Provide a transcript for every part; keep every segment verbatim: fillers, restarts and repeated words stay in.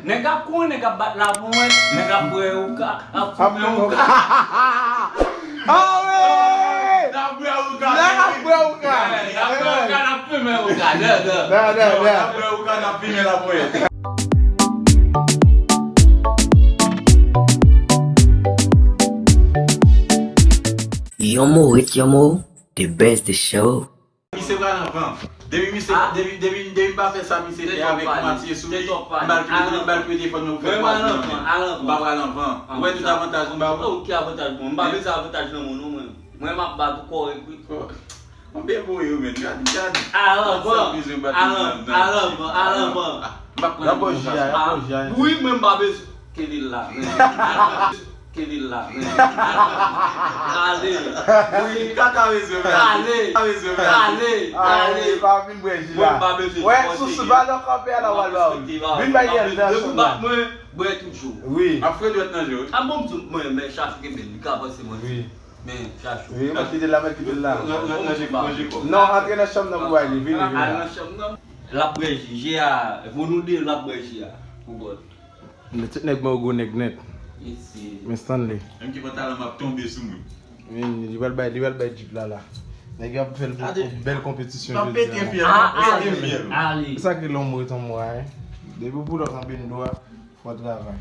Nèg ap kouri, nèg ap bat la pou mwen, nèg ap bwè ouka, ap fimen ouka. Ah wi! N ap bwè ouka. Nèg ap bwè ouka. Nèg ap bwè ouka, n ap fimen ouka. Dè, dè. Dè, dè, N dè. ap bwè ouka, n ap fimen laponyèt. Yon mo ret yon mo, the best the show. Misye pral anvan. Depi misye, depi, depi, depi m pa fè sa misye fè avèk Matye sou li, m bal pete, m bal pete fò nou fè kwaze nan men. M pa pral anvan. Ou wè tout avantaj m ba ou? Ki avantaj mwen? M pa bezwen avantaj nan moun non mwen. Mwen m ap bat ou kòrèk wi. Anben voye yo men. Gad, gad. Al anvan. Al anvan. Al anvan. Al anvan. M ap pran L ap bò ji a, l ap bò ji a. Wi, men m pa bezwen. Kite l la. Kite l la. Ale. Kaka bezwen. Ale. Kaka bezwen. Ale. Ale, pa vin bwè ji la. Wè, sou sou balon kanpe a la w al ba ou. Vin bay yèl nan chanm nan. Mwen bwè toujou. Wi. Ap fre dwèt nan je w. A bon, m di mwen, men chachou kenbe l, li ka avanse mwen. Wi. Men chachou. Wi, mwen kite l la, mwen kite l la. Ranje kòb. Non, antre nan chanm nan pou bay li, vini, vini. Al nan chanm nan. L ap bwè ji, je a, pou nou de, l ap bwè ji a. Pou bòt. Men tout nèg mwen yo gwo nèg nèt. Isi. Men Stanley. Menm ki pantalon m ap tonbe sou mwen. Men li pral bay, li pral bay jip la la. Nèg yo ap fè l pou bèl konpetisyon M ap jodi pete a. fyèl, m ap pete fyèl. Ale. Sa ki lonbrit an mwa, hein? Depi w boulòk anba do a, fò w travay.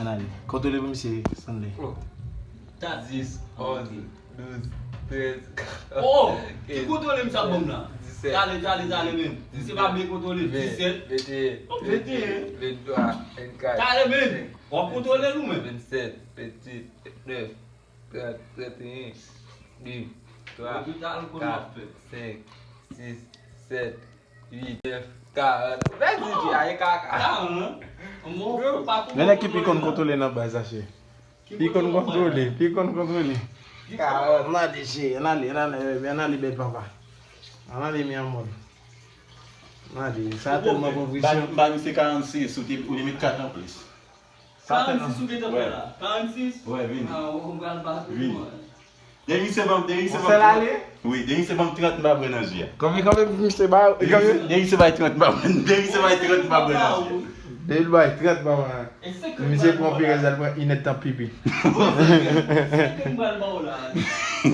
Ann ale. Kontwole pou misye Stanley. Ta zis, onz, douz, trèz, oh, ki kontwole misye ap ban m la? Disèt. Tale, tale, tale menm. Misye pa byen kontwole. Disèt. Venteyen. Venteyen. Venntwa. Vennkat. Tale menm. W ap kontwole l ou menm? Vennsèt, vennwit, vennèf, trant, trannteyen, de, twa, kat, senk, sis, sèt, uit, nèf, karant. Ou pèdi di a, e kaka. Karant? Mwen pa konn. Men nèg ki pi konn kontwole nan baz la, cheri. Pi konn kontwole, pi konn kontwole. Ann ale, cheri, ann ale, ann ale, ann ale, bèl papa. Ann ale, mi amor. Ann ale, sa tèlman pran presyon. Ba misye karannsis, ou te, ou te met kat anplis. Karannsis ou gentan fè la? Karannsis? Wè, vini. Ah, ou pral bat ou, Vini. Wè. Depi misye ban m, depi misye Ou ban sèl m ale? Wi, depi misye ban m trant, m pa bwè nan ji a. Konbyen, konbyen misye bay? Konbyen? Depi misye bay trant, m pa bwè, depi misye bay trant, m pa bwè nan ji a. Depi l bay trant, papa. Misye pran pirèz la, l pran inèdtan pipi. Senk mil ba w la.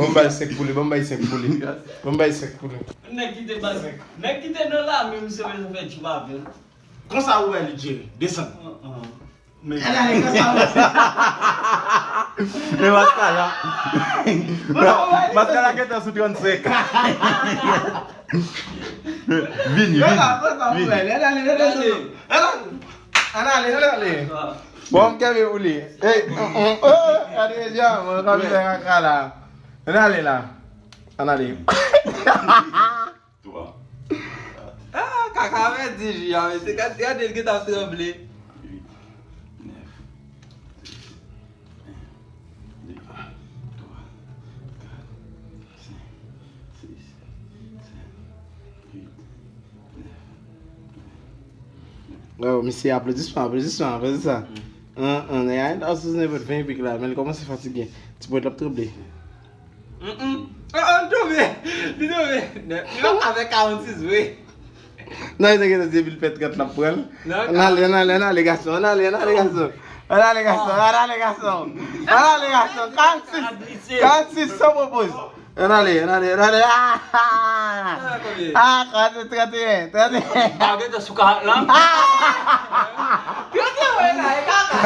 Ban m bay senk pou li, ban m bay senk pou li. Ban m bay senk pou li. Nèg ki te baz, nèg ki te nan lame, misye bezwen fè djib avè l. Konsa ou wè li jere. Desann. Men Gade konsa ou E maskara. Maskara gentan sou trannsenk. Vini, vini. Vini. Ann ale, ann ale, ann ale. Bon, m kenbe pou li. Ey, gade jan mwen kanpe fè kaka la. Ann ale la. Ann ale. Twa. Ah, kaka pèdi ji a, mesye. Gad, gade l gentan ap tranble. Uit, nèf, dis, en, de, twa, kat, senk, sis, sèt, uit, nèf. Oh, mesye, aplodisman, aplodisman, aplodisman. An, an, nèg la sou nenpòt ven pik la, men li kòmanse fatige. Ti pwèt l ap tranble. Mm, mm. Ah, ah, m tonbe! Li tonbe! Li pa ka fè karannsis vre. Non, li te gentan di depi l fè trant l ap pran l. Ann ale, ann ale, ann ale, gason, ann ale, ann ale, gason. Ann ale, gason, ann ale, gason. Ann ale, gason. Karannsis, karannsis, san pran poz. Ann ale, ann ale, ann ale. Ah, ah, karannsis, trannteyen, trannteyen. Pa gentan sou karant la. Trannteyen la, e kaka.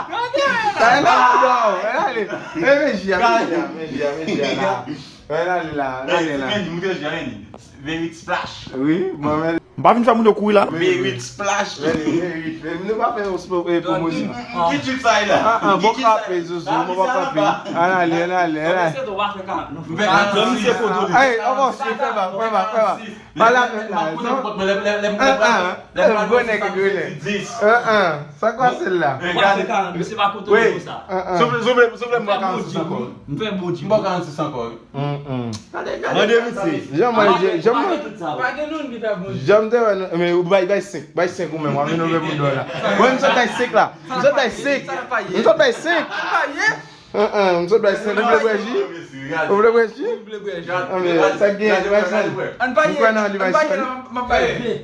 Trannteyen la. Ann ale, ann ale. E men ji a, men ji a, men ji a, men ji a la. Ann ale la, ann ale la. Vini, moute ji a, vini. Vin uit splash. Wi, mwen men. M pa vin fè moun yo kouri la. Vin uit splash. Nou pa fè yon spo- eh, pwomosyon. Ki tip sa e la? Ah, ah, bon frape, Zouzou, bon frape. Ann ale, ann ale, ann ale. Se to pa fè ka. M fè karannsis. Ey, ankò, si, fè ba, fè ba, fè ba. Pa la menm la. Ah, ah, eh, gwo nèg, gwo nèg. Ah, ah, sa kwa sèl la? Ou pa fè ka, men se pa kontwole konsa. Soufle, soufle, soufle, m ba karannsis ankò. M fè bon djib. M ba karannsis ankò. Mm, mm. Mande misye. Jan mwen, jan mwen. Pa gen noun ki fè bon djib. Jan m te wè nou, men ou bay, bay senk, bay senk ou menm, w ap vin ouvè pou dlo la. Mwen, m sot bay senk la. M sot bay senk. M sot bay senk. An, an, m sot bay sèl. Ou vle bwè ji? Ou vle bwè ji? Ou vle bwè ji? An, men, sa k gen, bay sèl. Ann pa ye, ann pa ye la, m ap bay ve.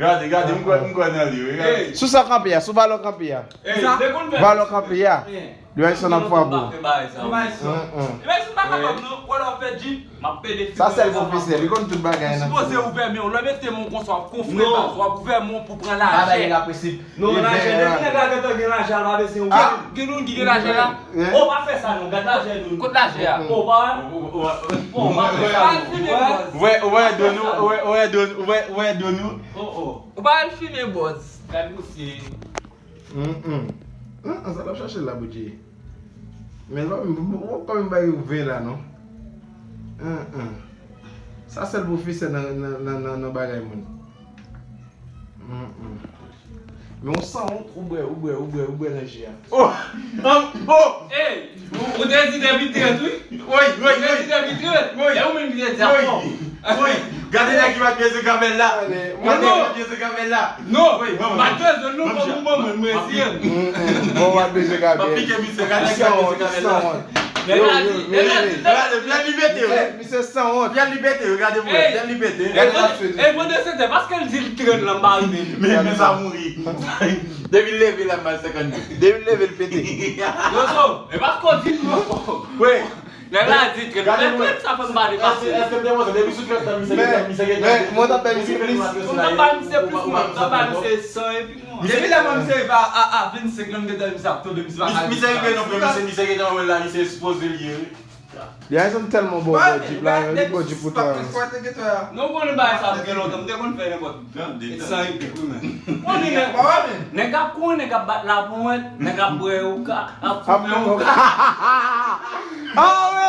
Gade, gade, m kwè, m kwè nan li, wi, gade. Sou sa kanpe a, sou balon kanpe a. Sa? Balon kanpe a. Li bay sèl ap fwa pou. Li bay sèl. Li bay sèl pa kapab non. Ou wè lè w fè jip, m ap pede. Sa sèl pwofesè, li konn tout bagay nan. Sipoze ouvè men w, lè w mete men w konsa, w ap konfle baz, w ap ouvè men w pou pran lajè. Bagay la prensip. Non, lajè, depi nèg la gentan gen lajè, l pa bezwen ouvè. Gen moun ki gen lajè la. O, pa fè sa non, gad lajè nou. Kot lajè a? O, pa, o, pa fè sa non. Ou wè, ou wè don nou, ou wè, ou wè don, ou wè, ou wè don nou. O, o. Ou pa al fimen bòz. Gad misye. Hum, hum. An, an, sa l ap chache la, Bondye. Men l pa menm, w ap pa menm bay ouvè la, non. An, an. Sa sèl pwofesè nan, nan, nan, nan, nan bagay moun. Hum, hum. Men w sanwont, ou bwè, ou bwè, ou bwè, ou bwè nan ji a. Oh! An, oh! Ey! Ou, ou te di depi trant, wi. Wi, wi, wi. Ou te di depi trant. Wi. E ou menm ki te di a fò. Wi. Gade nèg ki pa t byen sou kamèl la. Gade nèg ki pa t byen sou kamèl la. Non. Wi, manman. M pa t bezwen non, manman, manman, mwen si. Bon, w ap byen sou kamèl. M ap pike misye, gade nèg ki pa t byen sou kamèl la. Nèg la di, nèg la di, gade, vyèl li pete, wi. Misye sanwont. Vyèl li pete, wi, gade pou wè, vyèl li pete. E pandan se tan, paske l di l trant lan, m pa rive. Men, men sa mouri. Depi l leve la, m al senkannde. Depi l leve, l pete. Yo, so, e paske w di l non. Wi. Nèg la di trant, men trant sa fè m pa depase. Èske, èske m te panse depi sou trant lan, misye gen, misye gen. Men, men, mwen t ap bay misye plis. Mwen t ap bay misye plis, mwen. Mwen t ap bay misye san epi mwen. Depi lè mwen misye rive a, a, a vennsenk lan, m gentan misye ap tonbe, misye pa ka. Misye rive non, men misye, misye gentan wè la, misye sipoze l ye, wi. Li a janm tèlman bon bò jip la, li bò jip pou twa ans. Non, konnen bagay sa m gen lontan, m te konn fè nenpòt. San epi wi, men. Konnen nèg, nèg ap konnen, nèg ap bat laponyèt, nèg ap bwè ouka, ap fimen ouka. Ah wi!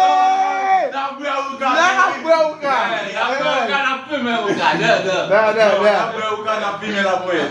N ap bwè ouka. N ap bwè ouka. N ap bwè ouka, n ap fimen ouka. Dè, dè. Dè, dè, dè. N ap bwè ouka, n ap fimen laponyèt.